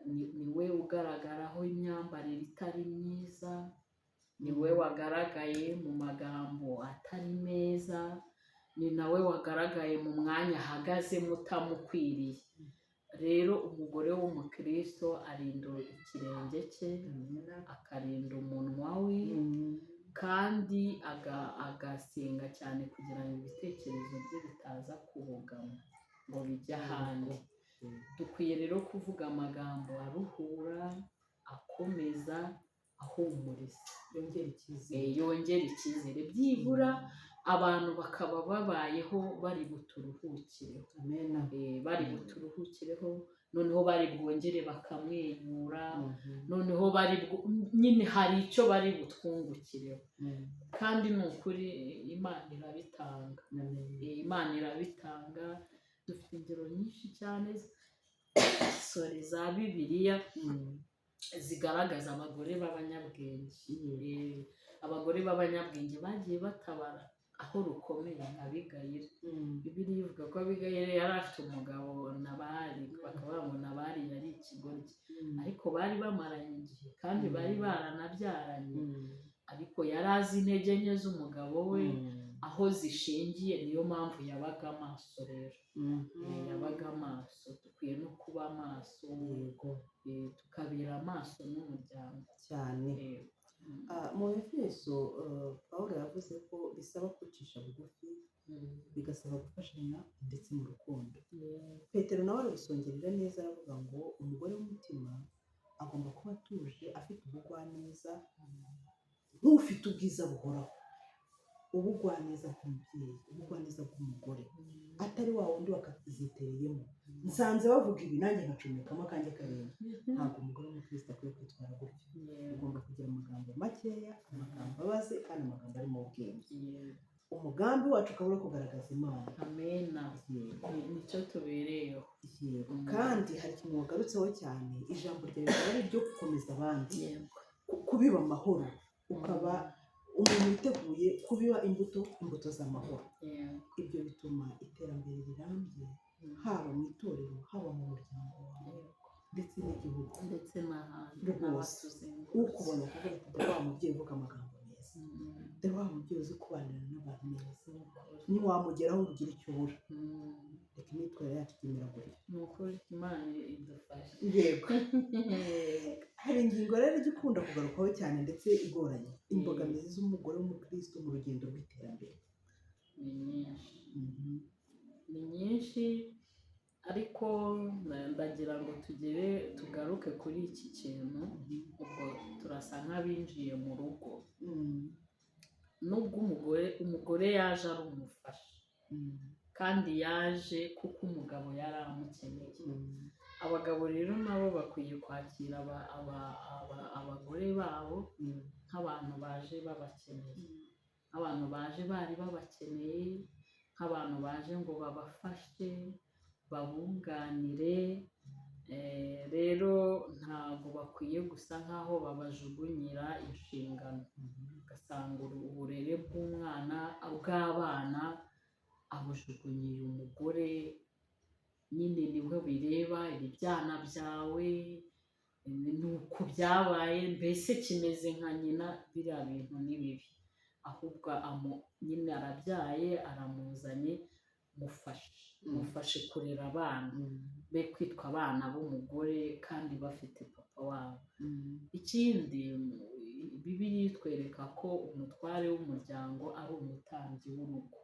ni we ugaragaraho imyambarire itari myiza, ni we wagaragaye mu magambo atari meza, ni nawe wagaragaye mu mwanya ahagazemo utamukwiriye. Rero umugore w'umukristo arinda ikirenge cye, akarinda umunwa we, kandi agasenga cyane kugira ngo ibitekerezo bye bitaza kubogama ngo bijye ahandi. Dukwiye rero kuvuga amagambo aruhura, akomeza, ahumuriza, Yongera icyizere. Yongera icyizere, byibura abantu bakaba babayeho bari buturuhukireho. Amen. Bari buturuhukireho, noneho bari bwongere bakamwenyura, noneho bari nyine hari icyo bari butwungukireho. Kandi ni ukuri, Imana irabitanga. Amen. Imana irabitanga. Dufite ingero nyinshi cyane, sorry, za Bibiliya zigaragaza abagore b'abanyabwenge. Abagore b'abanyabwenge bagiye batabara aho rukomeye, nka Abigayili. Bibiliya ivuga ko Abigayili yari afite umugabo Nabali, bakavuga ngo Nabali yari ikigoryi, ariko bari bamaranye igihe kandi bari baranabyaranye, ariko yari azi intege nke z'umugabo we aho zishingiye. Niyo mpamvu yabaga amaso rero. Yabaga amaso. Dukwiye no kuba amaso, tukabera amaso n'umuryango. Cyane. Mu Efeso, Pawulo yavuze ko bisaba kwicisha bugufi, bigasaba gufashanya ndetse mu rukundo. Petero nawe arabisongerera neza, aravuga ngo umugore w'umutima agomba kuba atuje, afite ubugwaneza nk'ufite ubwiza buhoraho. Ubugwaneza bw'umubyeyi, ubugwaneza bw'umugore, atari wa wundi wakazitereyemo, nsanze bavuga ibi nanjye nkacomekamo akanjye karenge. Ntabwo umugore w'umukristo akwiye kwitwara gutyo. Ugomba kugira amagambo makeya, amagambo abaze, kandi amagambo arimo ubwenge. Umugambi wacu ukaba uri kugaragaza Imana. Amena. Yego. Nicyo tubereyeho. Yego. Kandi hari ikintu wagarutseho cyane, ijambo ryawe rikaba ari iryo gukomeza abandi, kubiba amahoro, ukaba umuntu witeguye kubiba imbuto z'amahoro. Ibyo bituma iterambere rirambye, haba mu itorero, haba mu muryango wawe, ndetse n'igihugu. Ndetse n'ahandi. Rwose. N'abatuzengurutse. Ukubona akavuga ati: "Dore wa mubyeyi uvuga amagambo meza, dore wa mubyeyi uzi kubanira n'abantu neza, ntiwamugeraho ngo ugire icyo ubura." Reka imyitwarire yacu ijye imera gutya. Ni ukuri, Imana idufashe. Yego. Hari ingingo rero ijya ikunda kugarukwaho cyane ndetse igoranye, imbogamizi z'umugore w'umukristo mu rugendo rw'iterambere. Ni nyinshi, ni nyinshi, ariko ndagira ngo tugere tugaruke kuri iki kintu. Ubwo turasa nk'abinjiye mu rugo. Nubwo umugore yaje ari umufasha, kandi yaje kuko umugabo yari amukeneye, abagabo rero nabo bakwiye kwakira abagore babo nk'abantu baje babakeneye, nk'abantu baje bari babakeneye, nk'abantu baje ngo babafashe, babunganire. Rero ntabwo bakwiye gusa nk'aho babajugunyira inshingano, ugasanga uburere bw'umwana, bw'abana, abujugunyiye umugore nyine, niwe bireba, ibi byana byawe ni uku byabaye, mbese kimeze nka nyina. Biriya bintu ni bibi. Ahubwo nyine arabyaye, aramuzanye, mufashe, mufashe kurera abana, be kwitwa abana b'umugore kandi bafite papa wabo. Ikindi, Bibiliya itwereka ko umutware w'umuryango ari umutambyi w'urugo.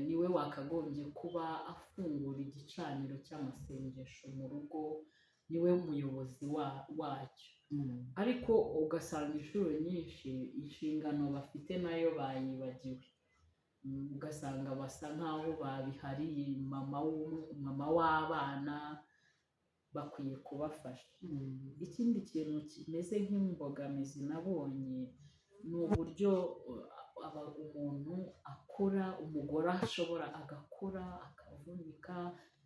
Niwe wakagombye kuba afungura igicaniro cy'amasengesho mu rugo, niwe muyobozi wacyo. Ariko ugasanga inshuro nyinshi inshingano bafite nayo bayibagiwe. Ugasanga basa nkaho babihariye mama w'abana. Bakwiye kubafasha. Ikindi kintu kimeze nk'imbogamizi nabonye ni uburyo umuntu akora, umugore ashobora agakora akavunika,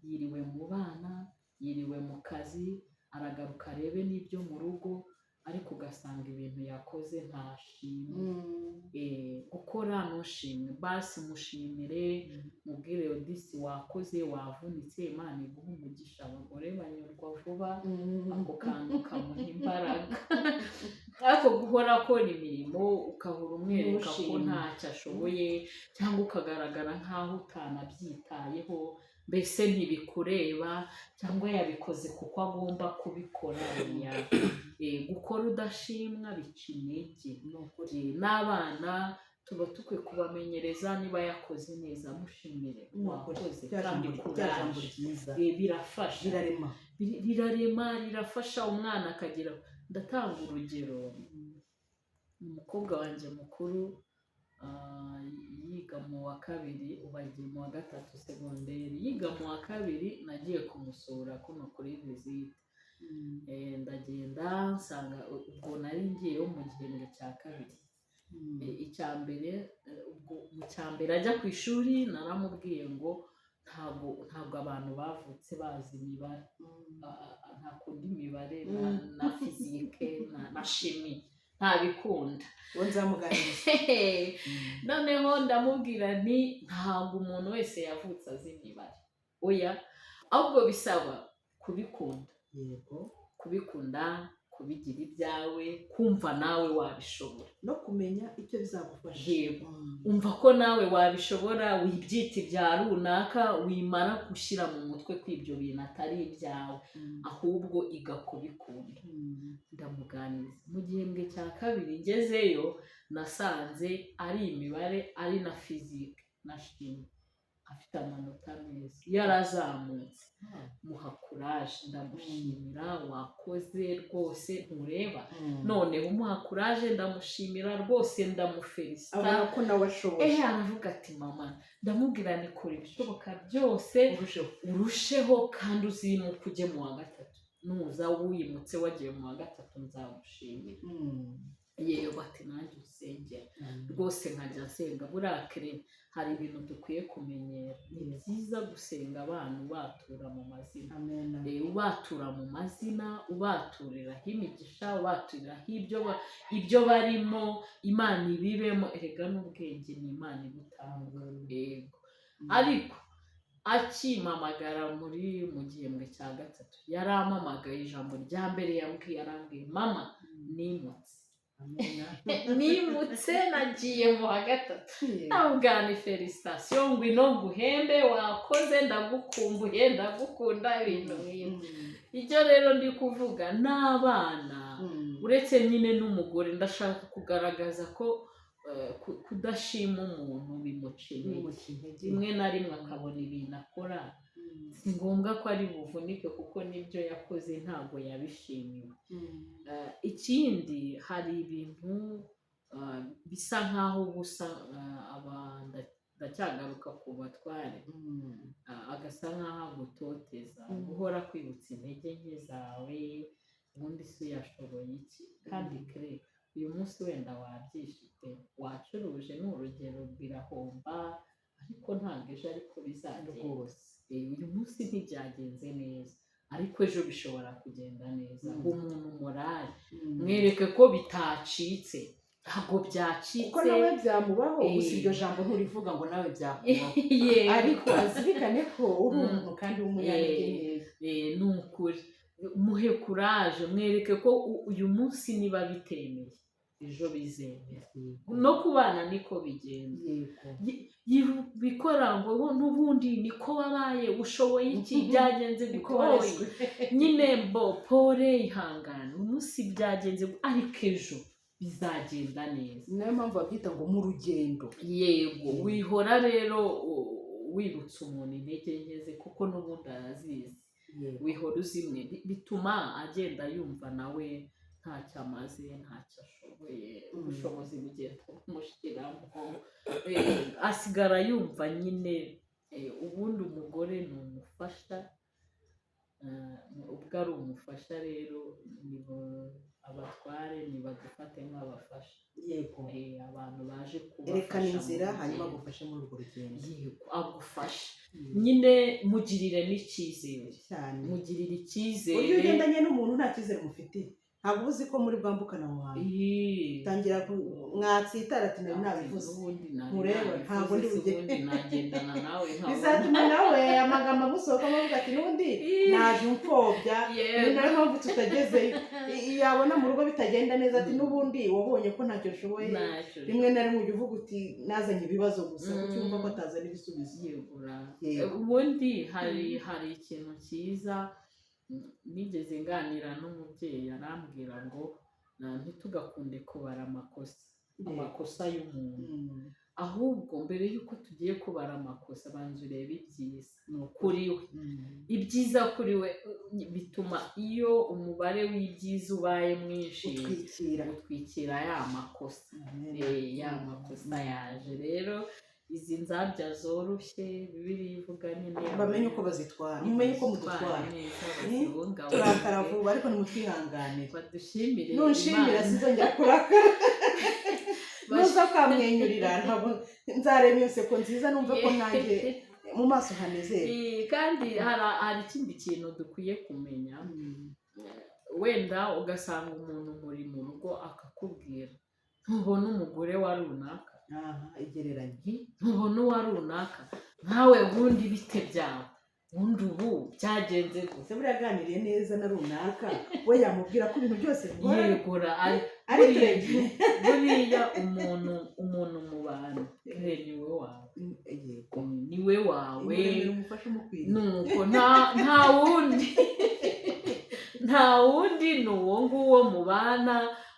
yiriwe mu bana, yiriwe mu kazi, aragaruka arebe n'ibyo mu rugo, ariko ugasanga ibintu yakoze ntashimwe. Gukora ntushimwe, basi mushimire, mubwire disi wakoze, wavunitse, Imana iguhe umugisha. Abagore banyurwa vuba, ako kantu kamuha imbaraga. Ariko guhora akora imirimo, ukahora umwereka ko Ntushimwe. ntacyo ashoboye, cyangwa ukagaragara nk'aho utanabyitayeho, mbese ntibikureba, cyangwa yabikoze kuko agomba kubikora, oya. Gukora udashimwa bica intege. Ni ukuri. N'abana tuba dukwiye kubamenyereza, niba yakoze neza mushimire, Ni ukuri. wakoze Rya kandi jambo, rya jambo kuraje. ryiza. Birafasha. Rirarema. Rirarema, rirafasha umwana akagira. Ndatanga urugero: umukobwa wanjye mukuru, yiga mu wa kabiri, ubu agiye mu wa gatatu segonderi. Yiga mu wa kabiri, nagiye kumusura kuno kuri visite. Ndagenda nsanga, ubwo nari ngiyeyo mu gihembwe cya kabiri. Icya mbere, ubwo mu cya mbere ajya ku ishuri, naramubwiye ngo ntabwo abantu bavutse bazi imibare. Ntakunda imibare na physique na chimie, ntabikunda. Uwo nzamuganiriza. Noneho ndamubwira nti: "Ntabwo umuntu wese yavutse azi imibare, oya, ahubwo bisaba kubikunda." Kubikunda, kubigira ibyawe, kumva nawe wabishobora. No kumenya icyo bizagufasha. Yego. Umva ko nawe wabishobora, wibyita ibya runaka, wimara gushyira mu mutwe ko ibyo bintu atari ibyawe, ahubwo iga kubikunda. Ndamuganiriza. Mu gihembwe cya kabiri ngezeyo, nasanze ari imibare, ari na physique na chimie afite amanota meza, yarazamutse. Muha courage, ndamushimira: "Wakoze rwose, ntureba?" Noneho umuha courage, ndamushimira rwose, ndamufelicita. Abona ko nawe ashoboye. Aravuga ati: "Mama." Ndamubwira ni: "Kora ibishoboka byose urusheho, urusheho, kandi uzimuke ujye mu wa gatatu. Nuza wimutse wagiye mu wa gatatu, nzagushimira." Yego, ati nanjye usengera rwose, nkajya nsenga. Buriya kere hari ibintu dukwiye kumenyera, ni byiza gusenga abantu batura mu mazina. Amen. Ubatura mu mazina, ubaturiraho imigisha, ubaturiraho ibyo barimo, Imana ibibemo. Erega n'ubwenge ni Imana ibutanga. Yego, ariko akimpamagara muri mu gihembwe cya gatatu, yarampamagaye, ijambo rya mbere yambwiye, arambwiye: "Mama, nimutse." Amen. "Nimutse, nagiye mu wa gatatu." Ntabwo ni félicitations, ngwino nguhembe, wakoze, ndagukumbuye, ndagukunda, ibintu nk'ibyo. Ibyo rero ndi kuvuga n'abana, uretse nyine n'umugore, ndashaka kugaragaza ko kudashima umuntu bimuca intege. Bimuca intege. Rimwe na rimwe akabona ibintu akora, si ngombwa ko ari buvunike, kuko n'ibyo yakoze ntabwo yabishimiwe. Ikindi, hari ibintu bisa nk'aho busa ndacyagaruka ku batware, agasa nk'aho agutoteza, guhora kwibutsa intege nke zawe, ubundi se yashoboye iki? Kandi kare uyu munsi wenda wabyishite, wacuruje, ni urugero, birahomba, ariko ntabwo ejo ariko bizagenda. Uyu munsi ntibyagenze neza, ariko ejo bishobora kugenda neza. Umuntu morale, mwereke ko bitacitse, ntabwo byacitse. Kuko nawe byamubaho. Gusa iryo jambo nturivuga ngo nawe byakubaho, ariko azirikane ko uri umuntu kandi w'umunyantege nkeya. Ni ukuri, muhe courage, mwereke ko uyu munsi niba bitemeye, ejo bizemera. No ku bana niko bigenda. Bikora ngo n'ubundi niko wabaye, ushoboye iki, byagenze Niko gute? warezwe. Nyine bo pore, ihangane, umunsi byagenze ariko ejo bizagenda neza. Ni nayo mpamvu babyita ngo mu rugendo. Yego, wihora rero wibutsa umuntu intege nke ze, kuko n'ubundi arazizi. Wihora uzimwe, bituma agenda yumva nawe ntacyo amaze, ntacyo ashoboye, ubushobozi bugenda bumushiramo. Asigara yumva nyine ubundi umugore ni umufasha. Ubwo ari umufasha rero, nibo abatware nibadufate nk'abafasha. Abantu baje kubafasha Erekana mu inzira, hanyuma rugendo. agufashe muri urwo rugendo. Yego, agufashe nyine, mugirire n'icyizere. Cyane. Mugirire Uburyo icyizere. ugendanye n'umuntu nta cyizere umufitiye, ntabwo uba uzi ko muri bwambukana aho hantu. Tangira mwatsitara ati nari nabivuze. Ubundi nari Nkureba, nabivuze, ntabwo ndi se bugere. Ubundi nagendana nawe nkabona. Bizatuma nawe amagambo amusohokamo avuga ati n'ubundi naje umfobya, ni nayo mpamvu tutagezeyo. Yabona mu rugo bitagenda neza, ati n'ubundi wabonye ko ntacyo nshoboye. Ntacyo. Rimwe na rimwe ujya uvuga uti nazanye ibibazo gusa, kuko yumva ko atazana ibisubizo. Yegura. Ubundi hari ikintu cyiza nigeze nganira n'umubyeyi, arambwira ngo ntitugakunde kubara amakosa, amakosa y'umuntu, ahubwo mbere y'uko tugiye kubara amakosa, banza urebe ibyiza kuri we. Ibyiza kuri we bituma iyo umubare w'ibyiza ubaye mwinshi, utwikira. Utwikira ya makosa. Amen. Ya makosa yaje rero, izi nzabya zoroshye Bibiliya ivuga nyine, Bamenye uko bazitwara, mumenye uko mudutwara. Neza, bazibungabunge. Turakara vuba, ariko nimutwihanganire. Badushimire Nunshimira, Imana. sinzongera kurakara. Nuza ukamwenyurira, ntabwo nzareba iyo nseko nziza, numve ko nanjye mu maso hanezerwa. Kandi hari ikindi kintu dukwiye kumenya. Wenda ugasanga umuntu muri mu rugo akakubwira: "Ntubona umugore wa runaka?" Aha, igereranye. "Ntubona uwa runaka? Nkawe ubundi bite byawe? Ubundi ubu byagenze gute?" Ese buriya aganiriye neza na runaka, we yamubwira ko ibintu byose bikora Yegura ari ari buriya. Turebye. Buriya umuntu mu bantu niwe wawe. Niwe wawe. Imuremera umufasha umukwiriye. Nuko nta wundi, nta wundi, ni uwo nguwo mubana.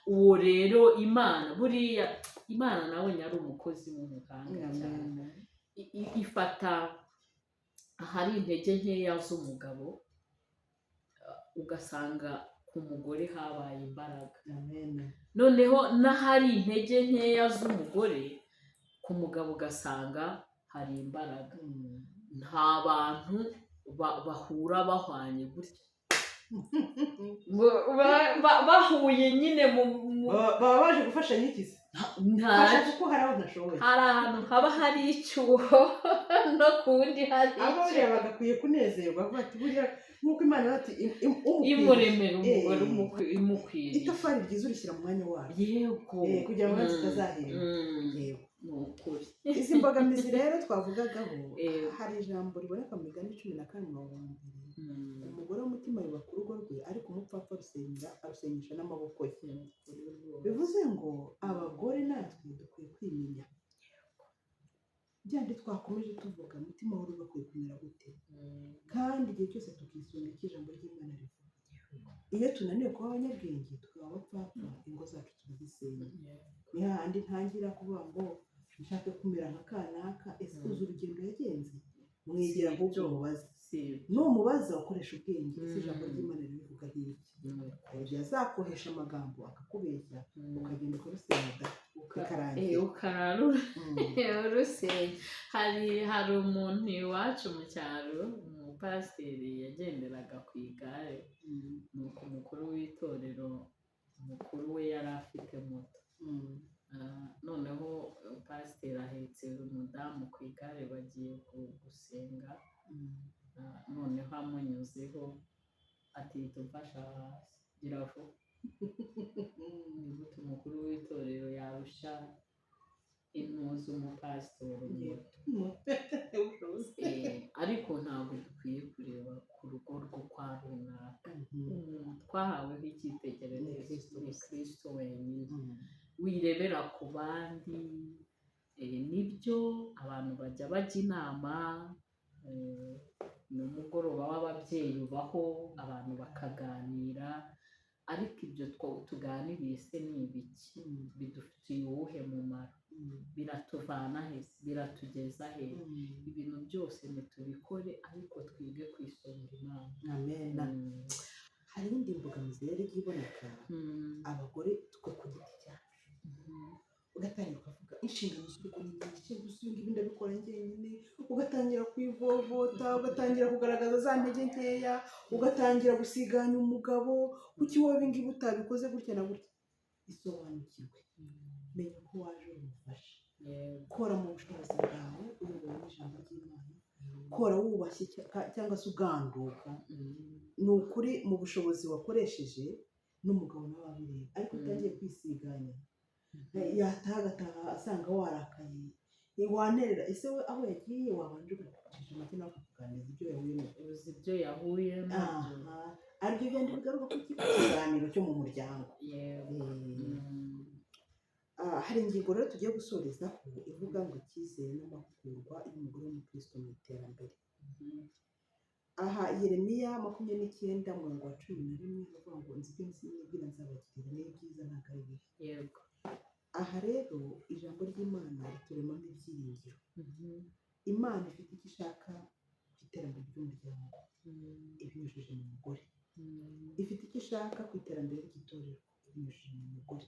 Uwo rero Imana, buriya Imana nawe ari umukozi w'umuhanga cyane. Ifata ahari intege nkeya z'umugabo, ugasanga ku mugore habaye imbaraga. Amen. Noneho n'ahari intege nkeya z'umugore, ku mugabo ugasanga hari imbaraga. Nta bantu bahura bahwanye gutya, bahuye nyine mu Baba baje gufashanya iki se? Nta Fasha, kuko hari aho ntashoboye. Hari ahantu haba hari icyuho, no ku wundi hari Abo buriya icyuho. bagakwiye kunezerwa, bavuga ati buriya nk'uko Imana ati umukwiriye. Imuremera umugore imukwiriye. Itafari ryiza urishyira mu mwanya waryo. Kugira ngo zitazahirima. Yego. Ni ukuri. Izi mbogamizi rero twavugagaho, hari ijambo riboneka mu Migani 14 umurongo wa mbere: "Umugore w'umutima yubaka urugo rwe, ariko umupfapfa arusenyesha n'amaboko ye." Bivuze ngo abagore natwe dukwiye kwimenya byandi twakomeje tuvuga, umutima w'urugo akwiye kumera gute, kandi igihe cyose tukisunga icyo ijambo ry'Imana rivuga. Iyo tunaniwe kuba abanyabwenge tukaba abapfapfa, ingo zacu turazisenya. Ni hahandi ntangira kuvuga ngo nshake kumera nka kanaka. Ese uzi urugendo yagenze? Mwegera ahubwo umubaze. Si Numubaza ukoresha ubwenge, ese ijambo ry'Imana ribivuga nk'iki? Ni Igihe azakohesha amagambo akakubeshya, ukagenda ukarusenya da, bikarangira. Ukararura urusenya. Hari umuntu iwacu mu cyaro, umupasiteri yagenderaga ku igare. Nuko umukuru w'itorero, mukuru we yari afite moto. Noneho pasiteri ahetse umudamu ku igare, bagiye gusenga. Noneho amunyuzeho ati: "Hita umfasha hasi, gira vuba." Ni gute umukuru w'itorero yarusha intuza umupasitori moto? Ariko ntabwo dukwiye kureba ku rugo rwo kwa runaka. Umuntu twahaweho icyitegererezo Ni Kristo ni gusa. Kristo wenyine. Wirebera ku bandi. Nibyo, abantu bajya bajya inama, ni umugoroba w'ababyeyi ubaho, abantu bakaganira, ariko ibyo tuganiriye se ni ibiki? Bidufitiye uwuhe mumaro? Biratuvana he? Biratugeza he? Ibintu byose ntitubikore, ariko twige kwisunga Imana. Amen. Hari iyindi mbogamizi rero ijya iboneka, abagore twe ku giti cyacu, ugatangira ukavuga inshingano z'urugo ni nyinshi, gusa ibi ngibi ndabikora njyenyine, ugatangira kwivovota, ugatangira kugaragaza za ntege nkeya, ugatangira gusiganya umugabo: "Kuki wowe ibi ngibi utabikoze gutya na gutya?" Isobanukirwe, menya ko waje uri umufasha. Kora mu bushobozi bwawe uyobowe n'ijambo ry'Imana, kora wubashye cyangwa se uganduka. Ni ukuri, mu bushobozi wakoresheje n'umugabo nawe abireba, ariko utangiye kwisiganya, yataha agataha asanga warakaye: "Wanerera." Ese we aho yagiye wabanje ugacisha make nawe akakuganiriza ibyo yahuye nabyo? Uzi ibyo yahuye nabyo. Aha, aribyo byandi bigaruka ku kiganiro cyo mu muryango. Hari ingingo rero tugiye gusorezaho ivuga ngo icyizere n'amahugurwa y'umugore w'umukristo mu iterambere. Aha Yeremiya 29 umurongo wa 11 avuga ngo: "Nzi ibyo nibwira nzabagirira, ni ibyiza ntabwo ari bibi." Aha rero ijambo ry'Imana rituremamo ibyiringiro. Imana ifite icyo ishaka ku iterambere ry'umuryango ibinyujije mu mugore, ifite icyo ishaka ku iterambere ry'itorero ibinyujije mu mugore.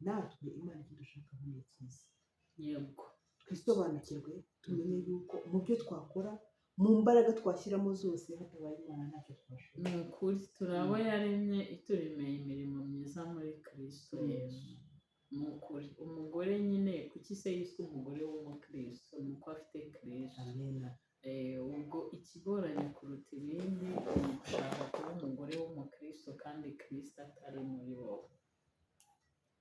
Natwe Imana icyo dushakaho ni icyiza. Twisobanukirwe, tumenye yuko mu byo twakora, mu mbaraga twashyiramo zose, hatabaye Imana ntacyo twashobora. Ni ukuri, turi abo yaremye, ituremeye imirimo myiza muri Kristo Yesu. Ni ukuri, umugore nyine, kuki se yiswe umugore w'umukristo? Ni uko afite Kristo. Amena. Ubwo ikigoranye kuruta ibindi ni ugushaka kuba umugore w'umukristo kandi Kristo atari muri wowe.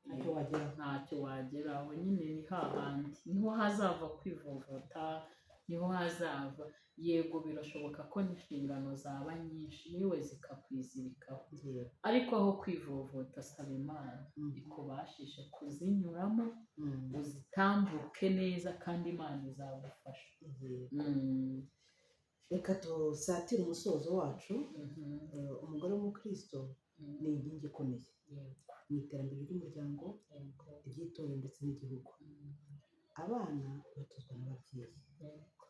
Ntacyo wageraho. Ntacyo wageraho nyine, ni hahandi niho hazava kwivovota, niho hazava. Yego, birashoboka ko n'inshingano zaba nyinshi niwe zikakwizirikaho, ariko aho kwivovota, saba Imana ikubashishe kuzinyuramo, uzitambuke neza, kandi Imana izagufasha. Reka dusatire umusozo wacu. Umugore w'umukristo ni inkingi ikomeye mu iterambere ry'umuryango, ry'itorero ndetse n'igihugu. Abana batozwa n'ababyeyi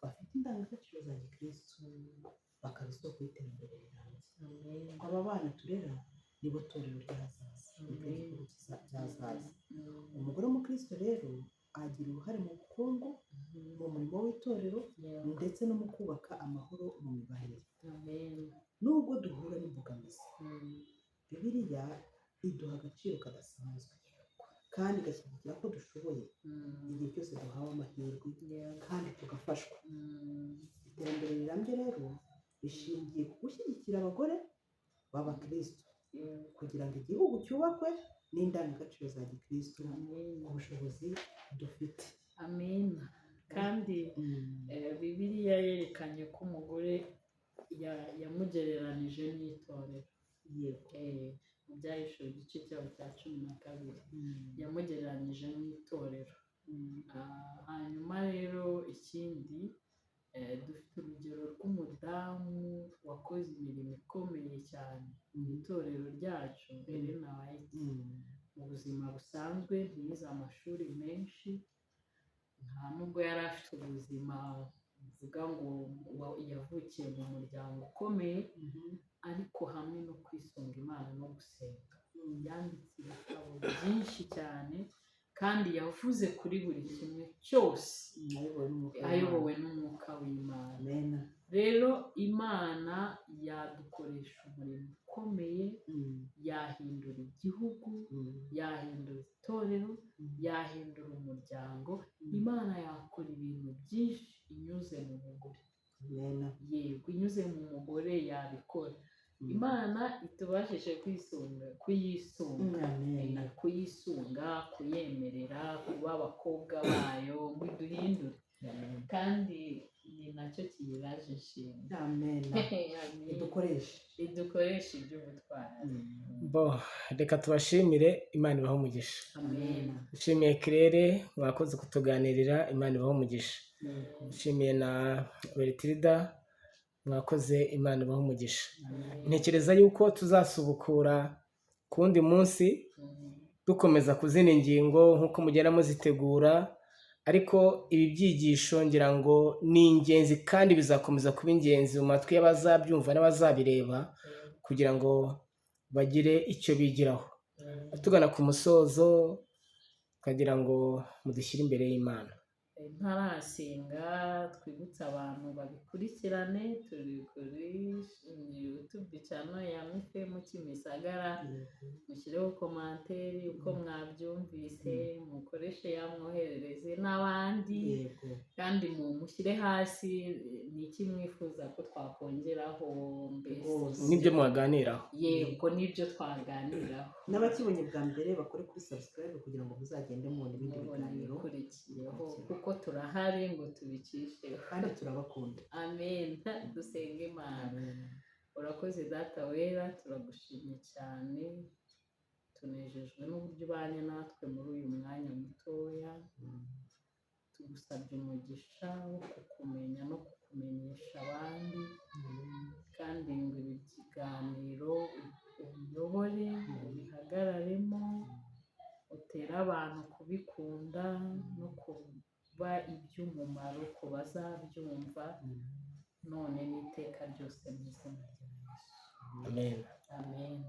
bafite indangagaciro za gikristo, bakaba isoko y'iterambere rirambye, kuko aba bana turera nibo torero ry'ahazaza, nibwo igihugu cy'ahazaza. Umugore w'umukristo rero agira uruhare mu bukungu, mu murimo w'itorero, ndetse no mu kubaka amahoro mu mibanire. Nubwo duhura n'imbogamizi, Bibiliya iduha agaciro kadasanzwe. Kandi igashyigikira ko dushoboye igihe cyose duhawe amahirwe kandi tugafashwa. Iterambere rirambye rero rishingiye ku gushyigikira abagore b'abakristo kugira ngo igihugu cyubakwe n'indangagaciro za gikristo Amen. ku bushobozi dufite. Amen. Kandi Bibiliya yerekanye ko umugore yamugereranije n'itorero. Mu Byahishuwe igice cyabo cya 12 yamugereranyije n'itorero. Hanyuma rero ikindi, dufite urugero rw'umudamu wakoze imirimo ikomeye cyane mu itorero ryacu, Elena White. Mu buzima busanzwe ntiyize amashuri menshi, nta nubwo yari afite ubuzima buvuga ngo yavukiye mu muryango ukomeye, ariko hamwe no kwisunga Imana no gusenga yanditse ibitabo byinshi cyane, kandi yavuze kuri buri kimwe cyose ayobowe n'Umwuka w'Imana. Ayobowe n'Umwuka w'Imana. Amen. Rero Imana yadukoresha umurimo ukomeye, yahindura igihugu, yahindura itorero, yahindura umuryango. Imana yakora ibintu byinshi inyuze mu mugore. Amen. Yego, inyuze mu mugore yabikora. Imana itubashije kwisunga, kuyisunga. Amen. Kuyisunga, kuyemerera kuba abakobwa bayo ngo iduhindure. Amen. Kandi ni nacyo kiyiraje inshinga. Amen. Amen. Idukoreshe. Idukoreshe iby'ubutwari. Bo, reka tubashimire, Imana ibahe umugisha. Amen. Nshimiye Claire, mwakoze kutuganirira, Imana ibahe umugisha. Nshimiye na Bertrida, mwakoze, Imana ibahe umugisha. Ntekereza yuko tuzasubukura ku wundi munsi, dukomeza ku zindi ngingo nk'uko mugenda muzitegura, ariko ibi byigisho ngira ngo ni ingenzi kandi bizakomeza kuba ingenzi mu matwi y'abazabyumva n'abazabireba, kugira ngo bagire icyo bigiraho. Tugana ku musozo, tukagira ngo mudushyire imbere y'Imana. Ntarasenga, twibutse abantu babikurikirane, turi kuri YouTube channel ya Mifemu Kimisagara. Mushyireho commentaire uko mwabyumvise, mukoreshe ya mwoherereze n'abandi. Kandi mushyire hasi ni iki mwifuza ko twakongeraho mbese. Rwose. N'ibyo mwaganiraho. Yego, n'ibyo twaganiraho. N'abakibonye bwa mbere bakore kuri subscribe kugira ngo muzagende mubona ibindi mubona biganiro ibikurikiyeho, kuko turahari ngo tubicisheho. Kandi turabakunda. Amen. Dusenge Imana. Urakoze Data wera, turagushimye cyane, tunejejwe n'uburyo ubanye natwe muri uyu mwanya mutoya. Tugusabye umugisha wo kukumenya no kukumenyesha abandi, kandi ngo ibi biganiro ubiyobore, ubihagararemo, utere abantu kubikunda no kuba iby'umumaro ku bazabyumva, none n'iteka ryose, mu izina rya Yesu. Amen. Amen.